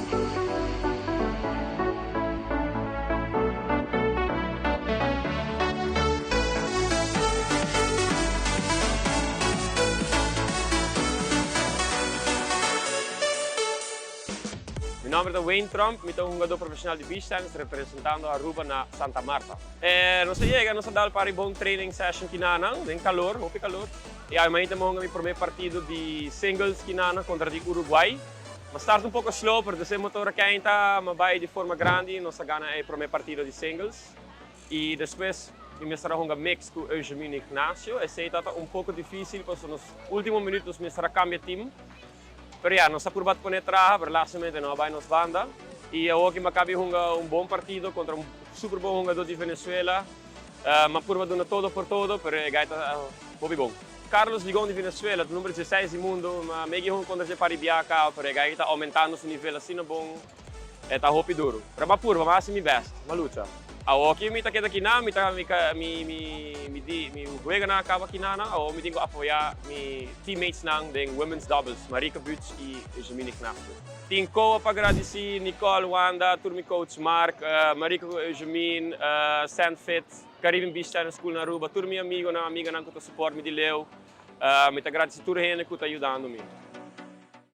Mi nomber ta Wayne Tromp, mi ta un hungador profesional di beach tennis representando Aruba na Santa Marta. Nos a yega, nos a dal par di bon training session kinanan, den calor, hopi calor. Y awe mainta mi a hunga mi prome partido di singles kinanan contra di Uruguay. Mi a start un poco slow, pero despues motor a keinta, mi a bay di forma grandi, nos a gana e prome partido di singles. Y despues mi mester a hunga mix cu Eugenie Ignacio. Esey tabata un poco dificil pasobra nos ultimo minuut nos mester a cambia team. Pero ya, nos a purba pone traha, pero lastimamente no a bay nos banda. Y awoki mi a cabi hunga un bon partido contra un super bon hungador di Venezuela. Mi a purba duna todo por todo, pero e guy ta hopi bon. Carlos Ligon di Venezuela, ta number dieseis di mundo. Mi a megi hunga contra dje par di bia caba, pero e guy ta aumentando su nivel asina bon. E ta hopi duro. Pero mi a purba, mi a haci mi best, mi a lucha. Awoki mi ta keda kinan, mi ta mi mi mi di mi weganan a kaba kinanan, awor mi tin ku apoya mi teammatesnan den women's doubles, Marieke Buuts i Eugenie Ignacio. Tin koa pa gradisí Nicole, Wanda, tur mi coach Mark, Marieke ku Eugenie, Sandfit, Caribbean Beach Tennis School na Aruba, tur mi amigonan, amiganan ku ta support mi di leu. Mi ta gradisí tur hende ku ta yudando mi.